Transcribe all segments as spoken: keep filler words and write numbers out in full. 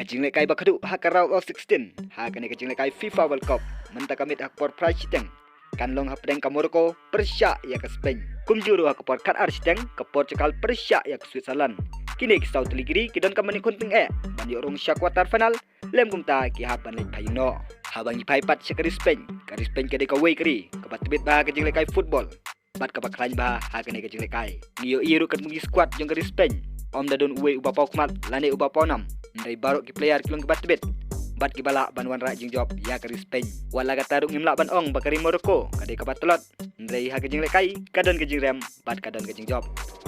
Jinglehkai ba khadduh ha ka round of sixteen ha kane ka jinglehkai FIFA World Cup mynta ka miet ha ka por phra shiteng kan long hapdeng ka Morocco pyrshah ïa ka Spain. Kumjuh ruh ha ka por khatar shiteng ka Portugal pyrshah ïa ka Switzerland. Kine ki saw tylli ki ri ki donkam ban ïakhun tyngeh ban ïoh rung sha quarter final, lem kumta ki hap ban leit phai ïing noh. Haba ngi phai pat sha ka ri Spain, ka ri Spain ka dei kawei ka ri kaba tbit bha ha ka jinglehkai football bad kaba khlaiñ bha ha kane ka jinglehkai. Ngi ïohi ruh katkum ki squad jong ka ri Spain, ym da don uwei uba paw khmat lane uba paw nam, hynrei baroh ki player ki long kiba tbit bad kiba lah ban wanrah jingjop ïa ka ri Spain. Wat la katta ruh ngim lah ban ong ba ka ri Morocco ka dei kaba tlot, hynrei ha ka jinglehkai ka don ka jingrem bad ka don ka jingjop.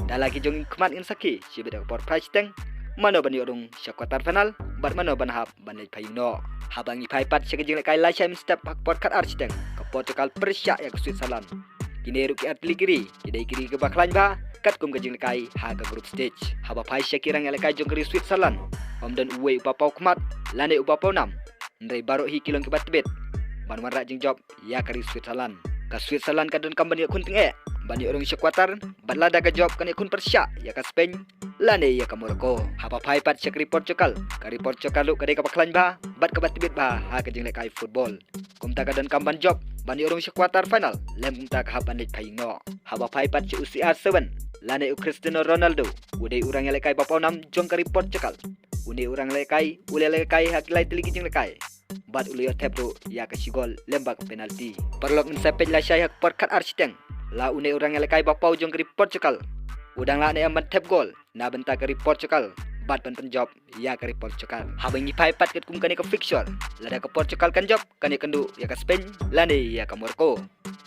Da la ki jong ngi khmat ngin sakhi shibit ha ka por phra shiteng mano ban ïoh rung sha quarter final bad mano ban hap ban leit phai ïing noh. Haba ngi phai pat sha ka jinglehkai lashai mynstep ha ka por khatar shiteng ka Portugal pyrshah ïa ka Switzerland. Kine ruh ki ar tylli ki ri ki dei ki ri kiba khlaiñ bha katkum ka jinglehkai ha ka group stage. Haba phai sha ki rangïalehkai jong ka ri Switzerland, ym don uwei uba paw khmat lane uba paw nam, hynrei baroh hi ki long kiba tbit ban wanrah jingjop ïa ka ri Switzerland. Ka Switzerland ka donkam ban ïakhun tyngeh ban ïoh rung sha quarter, bad lada ka jop kan ïakhun pyrshah ïa ka Spain lane ïa ka Morocco. Haba phai pat sha ka ri Portugal, ka ri Portugal ruh ka dei kaba khlaiñ bha bad kaba tbit bha ha ka jinglehkai football. Kumta ka donkam ban jop ban ïoh rung sha quarter final, lem kumta ka hap ban leit phai ïing noh. Haba phai pat sha u C R seven lane u Cristiano Ronaldo, u dei u rangïalehkai ba paw nam jong ka ri Portugal. Une u rangïalehkai u la ïalehkai ha ki lai tylli ki jinglehkai bad u la ïoh thep ruh ïa ka shi gol lem bad ka penalty. Paralok, ngin sa peit lashai ha ka por khatar shiteng la une u rangïalehkai ba paw jong ka ri Portugal, u dang lah ne em ban thep gol na bynta ka ri Portugal bad ban pynjop ïa ka ri Portugal. Haba ngi phai pat katkum kane ka fixture, lada ka Portugal kan jop kan ïakynduh ïa ka Spain lane ïa ka Morocco.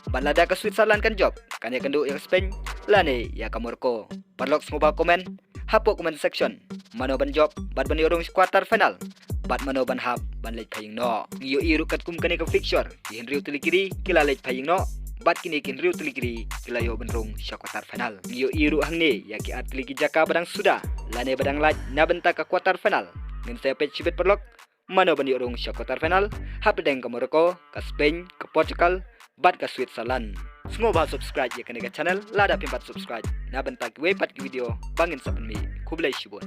Bad lada ka Switzerland kan jop kan ïakynduh ïa ka Spain lane ïa ka Morocco. Paralok, sngewbha comment hapoh comment section mano ban jop bad ban ïoh rung sha quarter final bad mano ban hap ban leit phai ïing noh. Ngi ïohi ruh katkum kane ka fixture, ki hynriew tylli ki ri ki la leit phai ïing noh bad kine ki hynriew tylli ki ri ki la ïoh ban rung sha quarter final. Ngi ïohi ruh hangne ïa ki ar tylli ki jaka ba dang suda lane ba dang lait na bynta ka quarter final. Ngin sa ïa peit shibit, paralok, mano ban ïoh rung sha quarter final hapdeng ka Morocco, ka Spain, ka Portugal bad ka Switzerland. Sngewbha subscribe ïa kane ka channel lada phim pat subscribe na bynta kiwei pat ki video ba ngin sa pynmih. Khublei shibun.